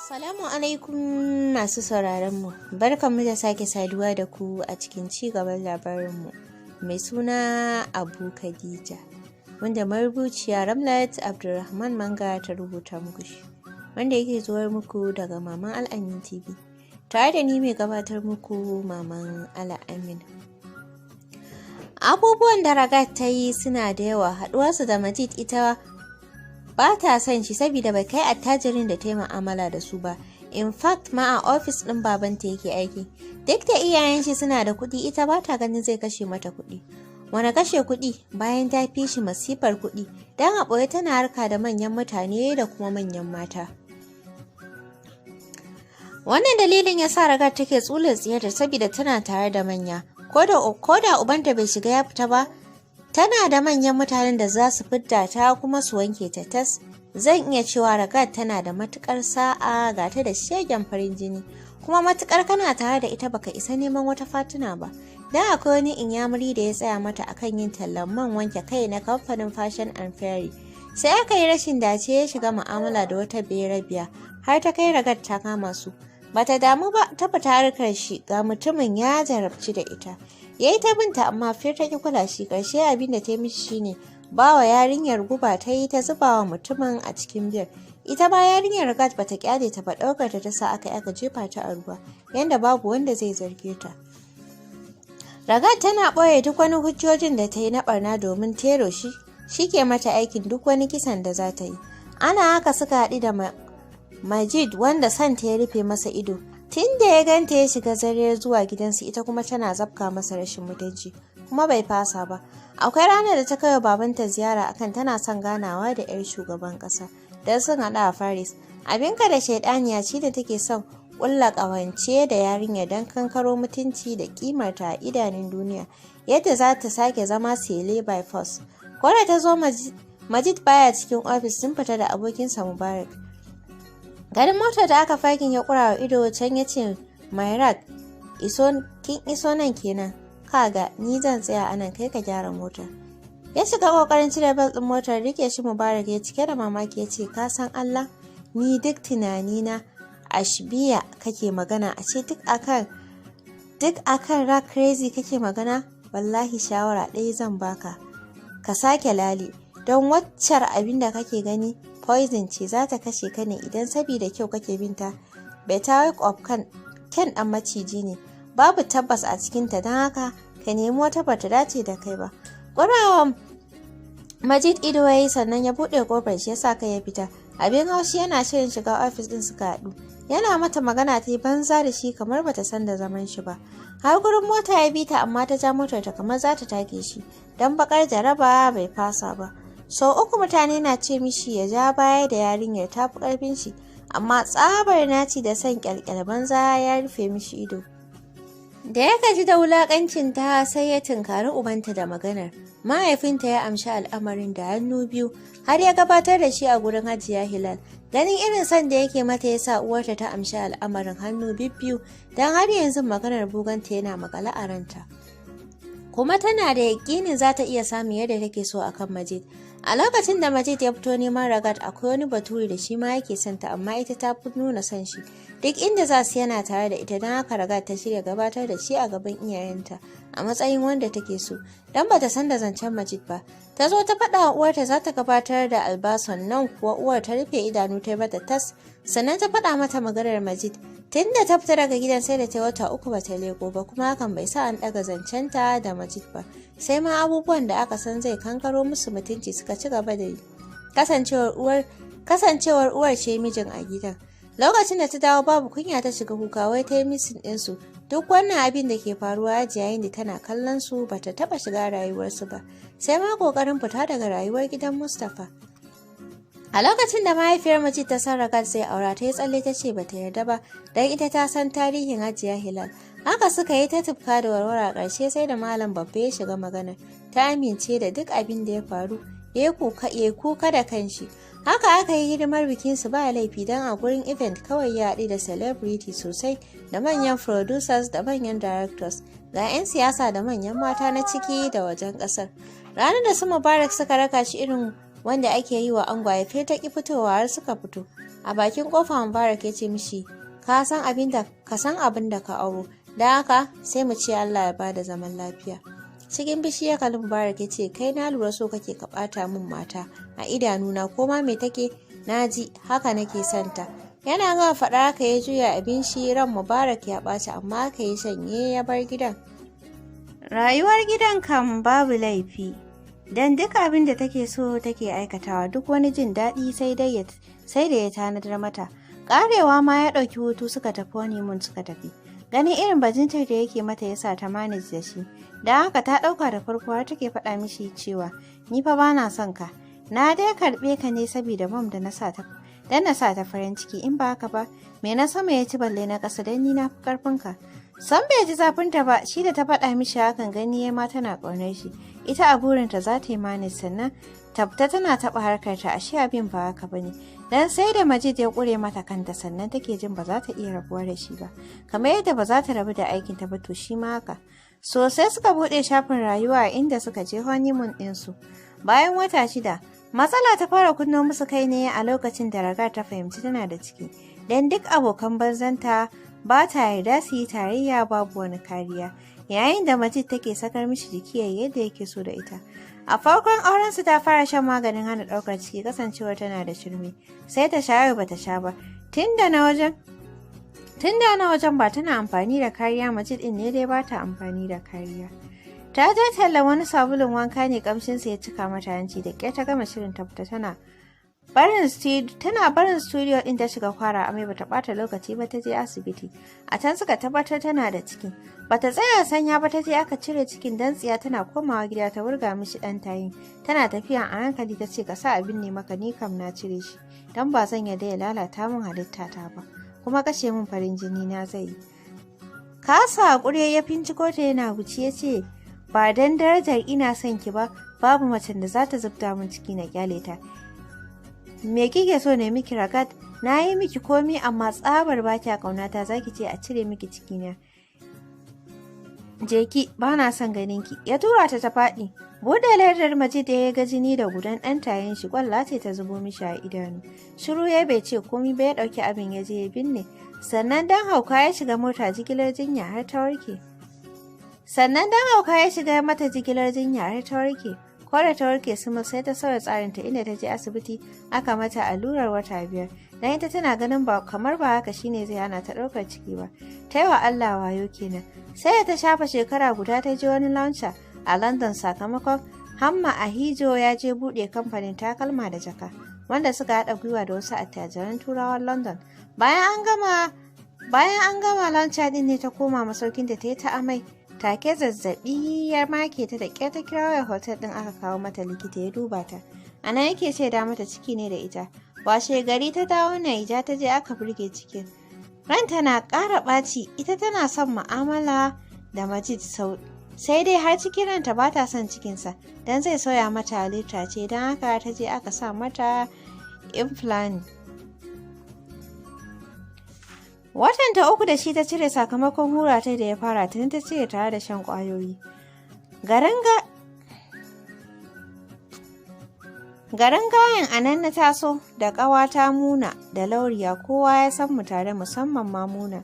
Assalamu alaikum masu sauraronmu, barkanmu da sake saduwa da ku a cikin ci gaban labarinmu mai suna Abu Khadija, wanda marubuciya Ramlat Abdulrahman Manga ta rubuta muku shi, wanda yake zuwar muku daga Maman Al'amin TV, tare da ni mai gabatar muku, Maman Al'amin. Abubuwan da Ragat ta yi suna da yawa. Haɗuwarsu da Majid, ita ba ta son shi saboda bai kai attajirin da ta yi mu'amala da su ba. In fact ma, a ofis ɗin babanta yake aiki. Duk da iyayen shi suna da kuɗi, ita ba ta ganin zai kashe mata kuɗi. Wani kashe kuɗi bayan ta fi shi masifar kuɗi? Don a ɓoye tana harka da manyan mutane da kuma manyan mata. Wannan dalilin ya sa Ragar take tsula tsiyarta, saboda tana tare da manya. Ko da ubanta bai shiga ya fita ba, tana da manyan mutanen da za su fidda ta kuma su wanke ta tas. Zan iya cewa Ragat tana da matukar sa'a, ga ta da shegen farin jini, kuma matukar kana tare da ita, baka isa neman wata fatuna ba. Dan akwai wani Inyamuri da ya tsaya mata akan yin tallan man wanke kai na kamfanin Fashion and Fairy. Sai aka yi rashin dace ya shiga mu'amala da wata Berabiya, har ta kai Ragat ta kama su. Bata damu ba, ta fita harkar shi. Ga mutumin ya jarabci da ita. Ya yi ta binta, amma fir ta ki kula shi. Ƙarshe abin da ta yi mishi shine ba wa yarinyar guba ta yi, ta zuba wa mutumin a cikin biyar. Ita ma yarinyar Ragat bata kyale ta ba, ɗaukar ta sa aka aka jefa ta a ruwa, yanda babu wanda zai zarge ta. Ragat tana ɓoye duk wani hujjojin da ta yi na ɓarna, domin Tero shi ke mata aikin duk wani kisan da za ta yi. Ana haka suka haɗu da Majid, wanda santa ya rufe masa ido. Tun da ya ganta ya shiga zariyar zuwa gidansu, ita kuma tana zabka masa rashin mutunci, kuma bai fasa ba. Akwai ranar da ta kai wa babanta ziyara akan tana son ganawa da 'yar shugaban ƙasa, don sun haɗu a Paris. Abinka da shaidaniya ce da take son ƙulla ƙawance da yarinya don kankaro mutunci da ƙimarta a idanun duniya, yadda za ta sake zama sele by force. Ko da ta zo, Majid baya cikin ofis, sun fita da abokinsa Mubarak. Ganin motar da aka fakin ya kura wa ido, can ya ce, "Mairak, iso, kin iso nan kenan. Kaga, ni zan tsaya anan, kai ka gyara motar." Ya shiga kokarin cire belt din motar, rike shi Mubarak ya cike da mamaki ya ce, "Ka san Allah, ni duk tunanina Ashbiya kake magana, a ce duk akan Rak Crazy kake magana. Wallahi shawara ɗaya zan baka, ka sake lali, don waccar abin da kake gani poison ce, za ta kashe ka ne idan sabida kyau kake binta. Better wake up, kan ken dan maciji ne, babu tabbas a cikinta, don haka ka nemi wata, bata dace da kai ba." Ƙurawan Majid ido ya yi, sannan ya buɗe ƙofar shi ya sa kai ya fita. Abin haushi, yana shirin shiga ofis ɗin suka haɗu. Yana mata magana ta yi banza da shi kamar bata san da zaman shi ba. Har gurin mota ya bi ta, amma ta ja motar ta kamar za ta take shi. Don bakar jaraba bai fasa ba. Sau uku mutane na ce mishi ya ja baya da yarinyar, ta fi ƙarfin shi. Amma tsabar naci da son ƙyalƙyal banza ya rufe mishi ido. Da ya gaji da wulaƙancin ta, sai ya tunkari ubanta da maganar. Mahaifinta ya amshi al'amarin da hannu biyu, har ya gabatar da shi a gurin Hajiya Hilal. Ganin irin son da yake mata ya sa uwarta ta amshi al'amarin hannu bibbiyu, don har yanzu maganar buganta yana makale a ranta. Kuma tana da yaƙinin za ta iya samun yadda take so a kan Majid. A lokacin da Majid ya fito neman Ragat, akwai wani Bature da shi ma yake son ta, amma ita ta fi nuna son shi. Duk inda za su yana tare da ita, don haka Ragat ta shirya gabatar da shi a gaban iyayenta a matsayin wanda take so. Don bata san da zancen Majid ba. Ta zo ta faɗa wa uwarta za ta gabatar da Albason nan kuwa, uwar ta rufe idanu ta yi mata tas, sannan ta faɗa mata maganar Majid. Tun da ta fita daga gidan sai da ta wata 3 ba ta leko ba, kuma hakan bai sa an ɗaga zancenta da Majid ba. Sai ma abubuwan da aka san zai kankaro musu mutunci suka ci gaba da yi. Kasancewar uwar ce mijin a gidan. Lokacin da ta dawo, babu kunya ta shiga kuka, wai ta yi missing ɗinsu. Duk wannan abin da ke faruwa yayin da tana kallon su, bata taɓa shiga rayuwarsu ba. Sai ma ƙoƙarin fita daga rayuwar gidan Mustapha. A lokacin da mahaifiyar Majid ta san Ragat zai aura, ta yi tsalle ta ce bata yarda ba, don ita ta san tarihin Hajiya Hilal. Haka suka yi ta tufka da warwara, ƙarshe sai da Malam Babba ya shiga magana. Ta amince da duk abin da ya faru, ya kuka da kanshi. Haka aka yi hidimar bikinsu ba laifi, don a gurin event kawai ya haɗu da celebrity sosai, da manyan producers da manyan directors, ga 'yan siyasa da manyan mata na ciki da wajen ƙasar. Ranar da su Mubarak suka raka shi irin wanda ake yi wa angwaye, fir ta ki fitowa har suka fito. A bakin kofa Mubarak ya ce mishi, ka san abin da ka auro, don haka sai mu ce Allah ya bada zaman lafiya. Cikin bishi ya kalli Mubarak ya ce, kai na lura so kake ka ɓata min mata a idanuna, ko ma me take na ji haka nake santa. Yana gama faɗa haka ya juya abin shi, ran Mubarak ya ɓaci amma haka ya shanye ya bar gidan. Rayuwar gidan kam babu laifi, don duk abin da take so take aikatawa, duk wani jin daɗi sai da ya tanadar mata. Ƙarewa ma ya ɗauki hutu suka tafi honeymoon suka tafi. Ganin irin bajintar da yake mata ya sa ta manage da shi. Don haka ta ɗauka da farko har take faɗa mishi cewa ni fa bana son ka. Na dai karɓe ka ne saboda mom da na sa ta dan na sa ta farin ciki, in ba haka ba me na sama ya ci balle na ƙasa, dan ni na fi ƙarfin ka. Sam bai ji zafinta ba, shi da ta faɗa mishi hakan gani ya ma tana ƙaunar shi. Ita a burinta za ta yi manage sannan tabta tana taɓa harkarta, ashe abin ba haka ba ne. Dan sai da Majid ya ƙure mata kanta sannan take jin ba za ta iya rabuwa da shi ba. Kamar yadda ba za ta rabu da aikinta ba to shi ma haka. Sosai suka buɗe shafin rayuwa a inda suka je honeymoon ɗinsu. Bayan wata 6, matsala ta fara kunno musu kai ne a lokacin da Ragar ta fahimci tana da ciki. Dan duk abokan banzanta ba ta yarda su yi tarayya babu wani kariya, yayin da Majid take sakar mishi jiki yadda yake so da ita. A farkon aurensu ta fara shan maganin hana ɗaukar ciki kasancewar tana da shirme, sai ta sha yau bata sha ba. Tun da na wajen ba tana amfani da kariya, Majid ɗin ne dai ba ta amfani da kariya. Ta je tallan wani sabulun wanka ne kamshinsa ya cika mata hanci, da ƙyar ta gama shirin ta fita tana barin studio ɗin ta shiga kwara amai, bata ɓata lokaci ba ta je asibiti. A can suka tabbatar tana da ciki. Bata tsaya sanya ba ta je aka cire cikin dan tsiya, tana komawa gida ta wurga mishi ɗan tayin. Tana tafiya a hankali ta ce ka sa abin ne maka, ni kam na cire shi dan ba zan yarda ya lalata min halittata ba, kuma kashe min farin jini na zai yi. Kasa hakuri ya finciko ta yana wuce ya ce ba dan darajar ina son ki ba, babu macen da za ta zubta min ciki na kyale ta. Me kike so ne miki Ragat? Na yi miki komi amma tsabar ba kya ƙaunata za ki ce a cire miki cikina. Je ki, ba na son ganin ki. Ya tura ta ta faɗi. Buɗe ledar Majid ya ga jini da gudan ɗan tayin shi, ƙwalla ce ta zubo mishi a idanu. Shiru ya bai ce komi ba, ya ɗauki abin ya je ya binne. Sannan dan hauka ya shiga mota jigilar jinya har ta warke. Sannan dan hauka ya shiga mata jigilar jinya har ta warke. Ko da ta warke sumul sai ta sauya tsarinta inda ta je asibiti aka mata allurar wata 5. Dan ita tana ganin ba kamar ba haka shine zai hana ta ɗaukar ciki ba. Ta yi wa Allah wayo kenan. Sai da ta shafa shekara guda ta je wani launcher a London sakamakon Hamma Ahijo ya je buɗe kamfanin takalma da jaka wanda suka haɗa gwiwa da wasu attajiran turawan London. Bayan an gama launcher ɗin ne ta koma masaukinta ta yi ta amai. Take zazzaɓi ya make ta da ƙyar ta kira wayar hotel ɗin aka kawo mata likita ya duba ta. A nan yake shaida mata ciki ne da ita. Washe gari ta dawo Naija ta je aka burge cikin. Ranta na ƙara ɓaci, ita tana son mu'amala da Majid sau sai dai har cikin ranta ba ta son cikinsa don zai sauya mata halitta ce, don haka ta je aka sa mata implant. Watan ta 3 da shi ta cire sakamakon hura ta da ya fara tuni ta cire tare da shan ƙwayoyi. Garin gayan a nan na taso da ƙawata Muna da Lauriya, kowa ya san mu tare musamman ma Muna.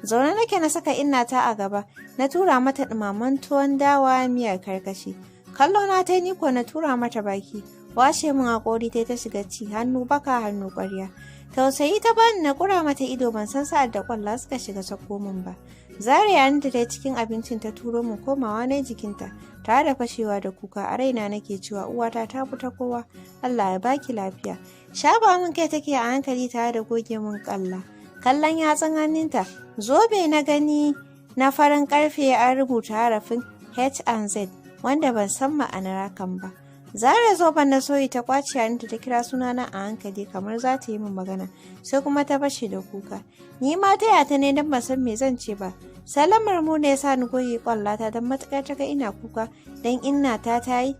Zaune nake na saka innata a gaba, na tura mata ɗumamen tuwon dawa miyar karkashi. Kallo na ta ni ko na tura mata baki, washe min haƙori ta shiga ci, hannu baka hannu ƙwarya. Tausayi ta bani na ƙura mata ido, ban san sa'ad da ƙwalla suka shiga sako min ba. Zare yaninta ta cikin abincin ta turo min, komawa na jikinta tare da fashewa da kuka. A raina nake cewa uwata ta fi ta kowa, Allah ya baki lafiya. Shafa min kai take a hankali tare da goge min ƙalla. Kallon yatsun hannunta, zobe na gani na farin ƙarfe an rubuta harafin H and Z wanda ban san ma'anar hakan ba. Zare zoben na soyi ta kwace hannunta ta kira sunana a hankali kamar za ta yi min magana, sai kuma ta fashe da kuka. Ni ma taya ta ne don ban san me zan ce ba. Salamar mu ne ya sa ni goge kwallata don matuƙar ta ga ina kuka don inna ta yi.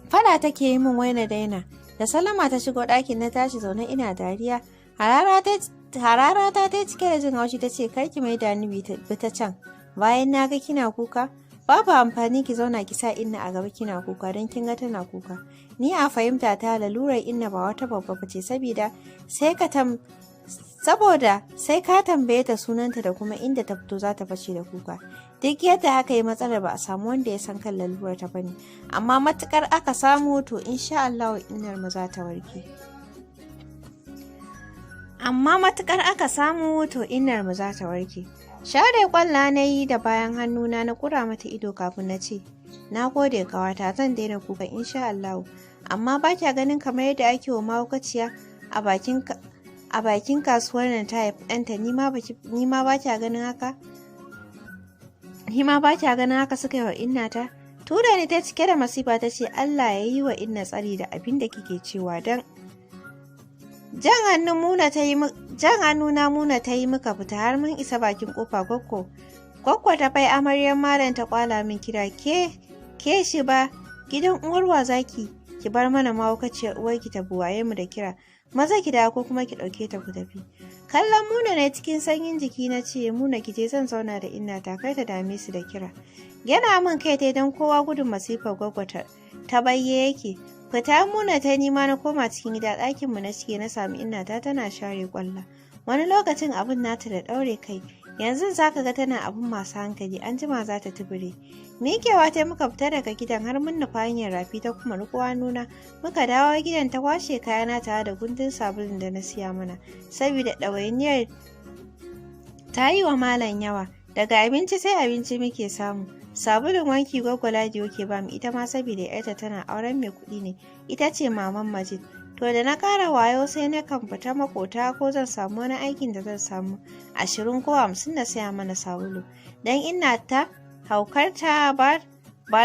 Fada take yi min wai na daina. Da Salama ta shigo ɗakin na tashi zaune ina dariya. Harara ta ta cike da jin haushi ta ce kar ki mai da ni bi ta can. Bayan na ga kina kuka, Babu amfani ki zauna ki sa Inna a gaba kina kuka don kin ga tana kuka. Ni a fahimta ta lalurar Inna ba wata babba bace, saboda sai ka tam saboda sai ka tambaye ta sunanta da kuma inda ta fito za ta fashe da kuka. Duk yadda aka yi matsalar ba a samu wanda ya san kan lalurar ta bane. Amma matukar aka samu, to insha Allah innar mu za ta warke. Amma matukar aka samu, to innar mu za ta warke. Share kwalla na yi da bayan hannuna, na kura mata ido kafin na ce, "Na gode kawata, zan daina kuka insha Allah. Amma ba kya ganin kamar yadda ake wa mahaukaciya a bakin kasuwar nan ta haifi ɗanta, ni ma ba kya ganin haka? Ni ma ba kya ganin haka suka yi wa innata?" Tura ni ta cike da masifa ta ce, "Allah ya yi wa Inna tsari da abin da kike cewa." Dan jan hannun Muna ta yi, jan hannuna Muna ta yi, muka fita. Har mun isa bakin kofa, Gwaggo ta bai amaryar malam ta kwala min kira, "Ke ke shi ba gidan uwar wa zaki ki bar mana mahaukaciyar uwarki ta buwaye mu da kira? Maza ki dawo ko kuma ki ɗauke ta ku tafi." Kallon Muna ne cikin sanyin jiki na ce, "Muna, ki je, zan zauna da Inna ta, kar ta dame su da kira." Yana min kai tai, don kowa gudun masifar Gwaggo ta bayye yake. Fita Muna ta, nima na koma cikin gida. Ɗakin mu na ciki na sami Inna ta tana share kwalla. Wani lokacin abin nata da ɗaure kai. Yanzu zaka ga tana abin masu hankali, an jima za ta tubure. Miƙewa ta muka fita daga gidan. Har mun nufa hanyar rafi ta kuma riƙo hannuna muka dawo gidan. Ta kwashe kayana tare da guntun sabulun da na siya mana, saboda ɗawainiyar ta yi wa malam yawa. Daga abinci sai abinci muke samu. Sabulun wanki Gwaggo Ladiyo ke bamu, ita ma saboda ‘yarta tana auren mai kuɗi ne, ita ce maman Majid. To da na ƙara wayo sai na kan fita makota ko zan samu wani aikin da zan samu 20 ko 50 na saya mana sabulu. Dan ina ta haukarta ba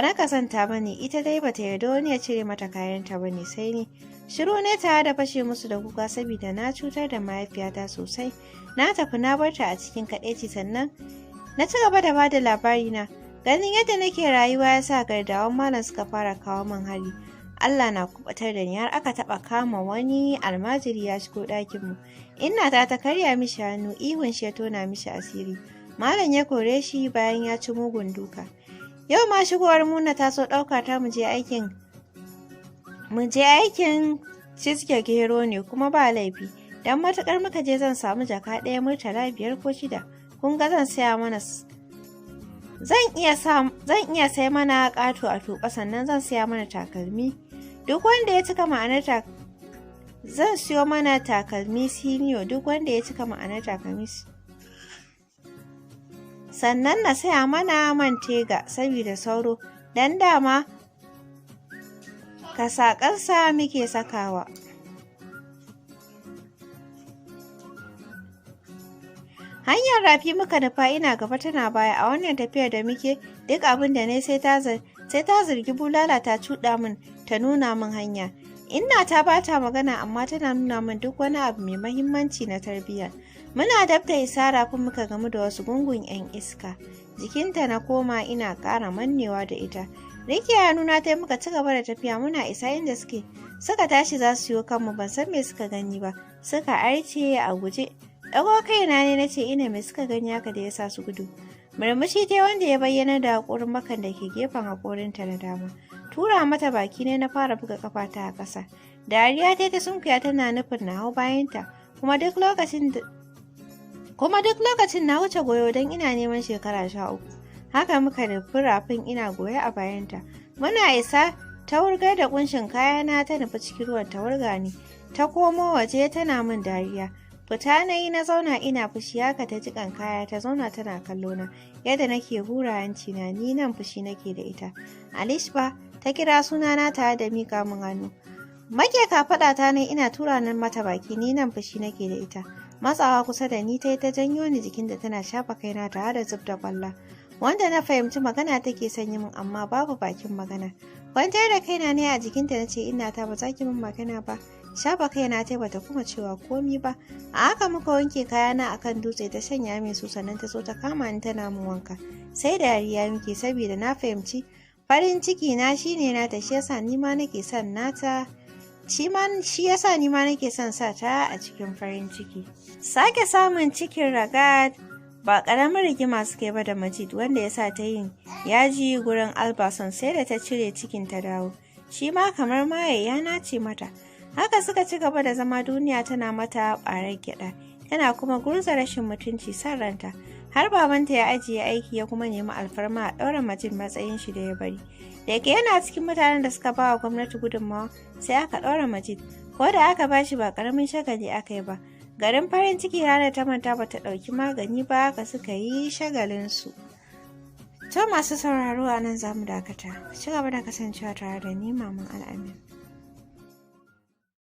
na kazanta ba ne, ita dai bata yarda wani ya cire mata kayanta ba ne sai ni. Shiru ne tare da fashe musu da kuka, saboda na cutar da mahaifiyata sosai. Na tafi na barta a cikin kaɗaici. Sannan na ci gaba da bada labari na. Ganin yadda nake rayuwa ya sa gardawan malam suka fara kawo min hari. Allah na kubatar da ni. Har aka taɓa kama wani almajiri ya shigo ɗakinmu. Inna ta ta karya mishi hannu, ihun shi ya tona mishi asiri. Malam ya kore shi bayan ya ci mugun duka. Yau ma shigowar Muna ta so ɗauka ta mu je aikin cizge gero ne, kuma ba laifi. Dan matuƙar muka je zan samu jaka ɗaya, murtala 5 ko 6. Kun ga zan iya sai mana ƙato a tuɓa, sannan zan siya mana takalmi. Duk wanda ya cika ma'anar ta zan siyo mana takalmi siniyo duk wanda ya cika ma'anar takalmi. Sannan na saya mana man tega saboda sauro, dan dama kasakansa muke sakawa. Hanyar rafi muka nufa, ina gaba tana baya. A wannan tafiyar da muke, duk abin da ne sai ta zargi bulala ta cuɗa min ta nuna min hanya. Inna ta bata magana, amma tana nuna min duk wani abu mai mahimmanci na tarbiyya. Muna dab da isa rafin muka gamu da wasu gungun 'yan iska. Jikinta na koma ina ƙara mannewa da ita. Rike hannuna ta muka ci gaba da tafiya. Muna isa inda suke. Suka tashi za su yi kanmu, ban san me suka gani ba. Suka arce a guje. Ɗago kaina ne na ce, "Ina, me suka gani haka da ya sa su gudu?" Murmushi ta wanda ya bayyana da haƙorin bakan da ke gefen haƙorinta na dama. Tura mata baki ne na fara buga kafata a ƙasa. Dariya ta ta sunkuya tana nufin na hau bayanta. Kuma duk lokacin na wuce goyo, don ina neman shekara 13. Haka muka nufi rafin ina goye a bayanta. Muna isa ta wurgar da kunshin kayana ta nufi cikin ruwan ta wurga ni. Ta komo waje tana min dariya. Fita na yi na zauna ina fushi, haka ta jiƙan kaya ta zauna tana kallo na yadda nake hura hanci na, ni nan fushi nake da ita. "Alishba," ta kira sunana tare da mika min hannu. Make kafaɗa ta ne ina tura nan mata baki, ni nan fushi nake da ita. Matsawa kusa da ni ta yi ta janyo ni jikin da tana shafa kaina tare da zub da kwalla. Wanda na fahimci magana take son yi min, amma babu bakin magana. Kwantar da kaina ne a jikinta na ce, "Ina ta, ba za ki min magana ba?" Shafa kaina ta, bata kuma cewa komi ba. A haka muka wanke kayana akan dutse, ta shanya min su, sannan ta zo ta kama ni tana min wanka. Sai dariya muke, saboda na fahimci farin ciki na shine nata, shi yasa ni ma nake son nata. Shi yasa ni ma nake son sa ta a cikin farin ciki. Sake samun cikin Ragad. Ba ƙaramin rigima suka yi ba da Majid, wanda ya sa ta yin yaji gurin Albason sai da ta cire cikin ta dawo. Shi ma kamar maye ya nace mata. Haka suka ci gaba da zama, duniya tana mata ɓarar gyaɗa, tana kuma gurza rashin mutunci san ranta. Har babanta ya ajiye aiki ya kuma nemi alfarma a ɗaura Majid matsayin shi da ya bari. Da yake yana cikin mutanen da suka ba wa gwamnati gudunmawa, sai aka ɗaura Majid. Ko da aka bashi ba ƙaramin shagali aka yi ba. Garin farin ciki ranar ta manta ba ta ɗauki magani ba, haka suka yi shagalinsu. To masu sauraro, a nan za mu dakata. Ku ci gaba da kasancewa tare da ni, Maman Al'amin.